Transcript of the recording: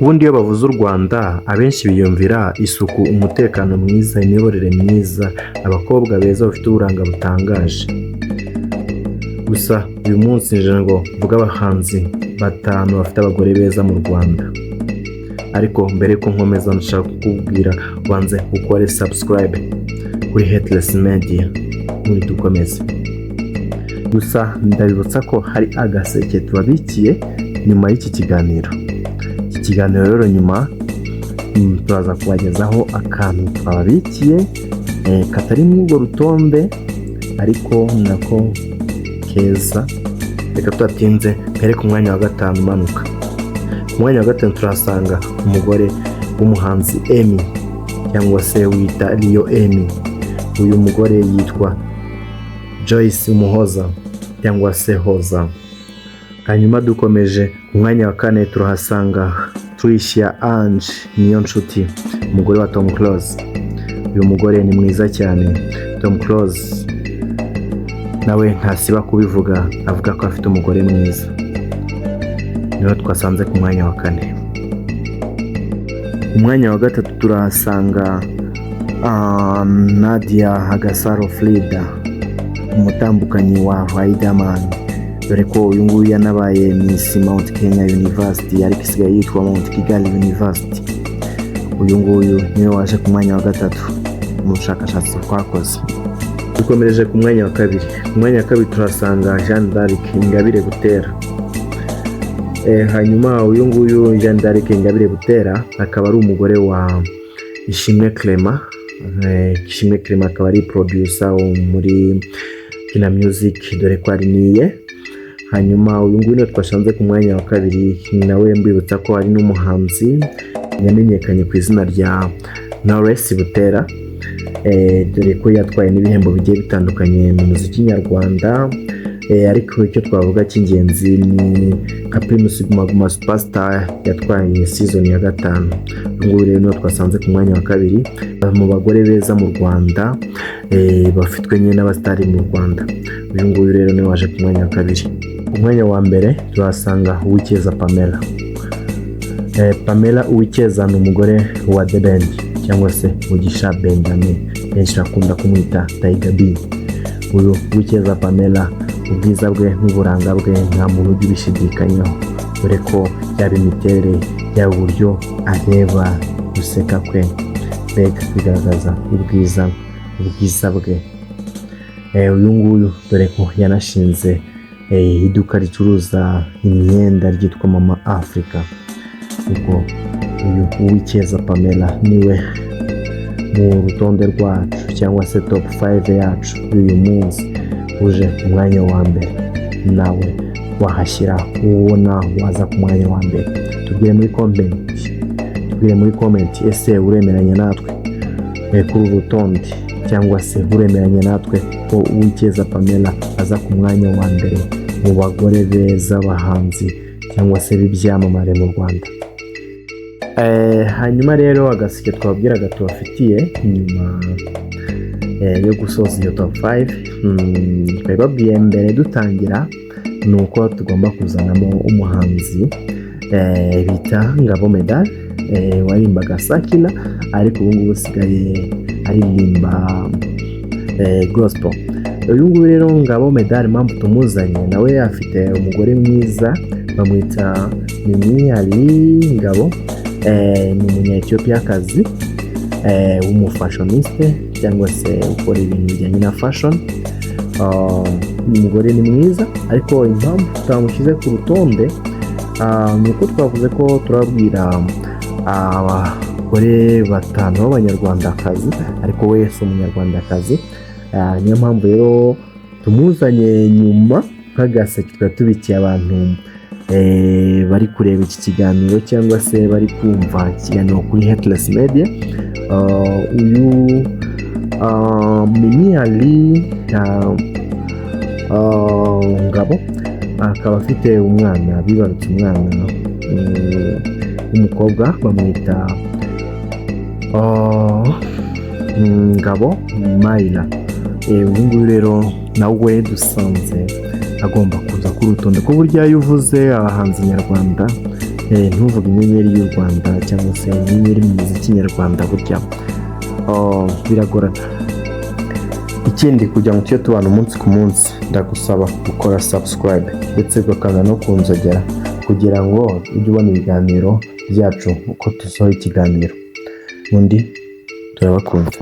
Ubundi iyo bavuze u Rwanda, abenshi biyumvira isuku, umutekano mwiza, imiyoborere myiza, abakobwa beza bafite uburanga butangaje. Gusa uyu munsi nje ngo mvuge abahanzi batanu bafite abagore beza mu Rwanda. Ariko mbere yuko nkomeza, ndashaka kukubwira ubanze ukore subscribe kuri Headless Media muri dukomeze. Gusa ndabibutsa ko hari agaseke tubabikiye nyuma y'iki kiganiro. Iki kiganiro rero nyuma turaza kubagezaho akantu twababikiye katari muri urwo rutonde ariko nako keza. Reka tudatinze mpere ku mwanya wa gatanu umanuka. Ku mwanya wa gatanu turahasanga umugore w'umuhanzi Emmy, cyangwa se wita Riyo Emmy. Uyu mugore yitwa Joyce Umuhoza cyangwa se Hoza. Hanyuma dukomeje, ku mwanya wa kane turahasanga Tricia Ange Niyonshuti, umugore wa Tom Close. Uyu mugore ni mwiza cyane. Tom Close nawe ntasiba kubivuga, avuga ko afite umugore mwiza. Niwe twasanze ku mwanya wa kane. Ku mwanya wa gatatu turahasanga Nadia Agasaro Frida, umutambukanyi wa Riderman, dore ko uyu nguyu yanabaye Miss Mount Kenya University, ariko isigaye yitwa Mount Kigali University. Uyu nguyu niwe waje ku mwanya wa gatatu mu bushakashatsi twakoze. Dukomereje ku mwanya wa kabiri. Ku mwanya wa kabiri turahasanga Jeanne d'Arc Ingabire Butera. Hanyuma uyu nguyu Jeanne d'Arc Ingabire Butera akaba ari umugore wa Ishimwe Clement. Ishimwe Clement akaba ari producer wo muri Kina Music, dore ko ari niye. Hanyuma uyu nguyu niwe twasanze ku mwanya wa kabiri. Nawe mbibutsa ko ari n'umuhanzi yamenyekanye ku izina rya Knowless Butera, dore ko yatwaye n'ibihembo bigiye bitandukanye mu muziki nyarwanda. Ariko icyo twavuga cy'ingenzi ni nka Primus Guma Guma Superstar yatwaye season ya gatanu. Uyu nguyu rero niwe twasanze ku mwanya wa kabiri mu bagore beza mu Rwanda, bafitwe nyine n'abasitari mu Rwanda. Uyu nguyu rero niwe waje ku mwanya wa kabiri. Ku mwanya wa mbere tuhasanga Uwicyeza Pamela. Pamela Uwicyeza ni umugore wa The Ben cyangwa se Mugisha Benjamin, benshi bakunda kumwita Tiger B. Uyu Uwicyeza Pamela, ubwiza bwe n'uburanga bwe nta muntu ujya ubishidikanyaho, dore ko yaba imiterere, yaba uburyo areba, guseka kwe, mbega bigaragaza ubwiza bwe. Uyu nguyu dore ko yanashinze iduka ricuruza imyenda ryitwa Mama Africa. Ubwo uyu Uwicyeza Pamela niwe mu rutonde rwacu cyangwa se top 5 yacu y'uyu munsi uje ku mwanya wa mbere. Nawe wahashyira ubona waza ku mwanya wa mbere? Tubwire muri comment, tubwire muri comment. Ese uremeranya natwe kuri uru rutonde, cyangwa se uremeranya natwe ko Uwicyeza Pamela aza ku mwanya wa mbere mu bagore beza, bahanzi cyangwa se b'ibyamamare mu Rwanda? Hanyuma rero agaseke twabwiraga tubafitiye nyuma yo gusoza iyo top 5 twari babwiye mbere dutangira, ni uko tugomba kuzanamo umuhanzi bita Ngabo Medal, warimbaga secular, ariko ubu ngubu usigaye aririmba gospel. Uyu nguyu rero Ngabo Medal, impamvu tumuzanye, nawe afite umugore mwiza bamwita Mimi Ali Ngabo. Ni umunya-Ethiopiyakazi w'umufashioniste cyangwa se ukora ibintu bijyanye na fashion. Umugore ni mwiza, ariko impamvu tutamushyize ku rutonde ni uko twavuze ko turabwira abagore batanu b'abanyarwandakazi, ariko we si umunyarwandakazi. Niyo mpamvu rero tumuzanye nyuma nk'agaseke twari tubikiye abantu bari kureba iki kiganiro cyangwa se bari kumva ikiganiro kuri Headless Media. Uyu Mimi Ali Ngabo akaba afite umwana, bibarutse umwana w'umukobwa bamwita Ngabo Mayira. Uyu nguyu rero nawe dusanze agomba kuza ku rutonde, ko burya iyo uvuze abahanzi nyarwanda Ntuvuge inyenyeri y'u Rwanda cyangwa se inyenyeri mu muziki nyarwanda, burya, oh, biragorana. Ikindi, kugira ngo tujye tubana umunsi ku munsi, ndagusaba gukora subscribe ndetse ugakanda no ku nzogera kugira ngo ujye ubona ibiganiro byacu uko dusohoye ikiganiro. Undi turabakunda.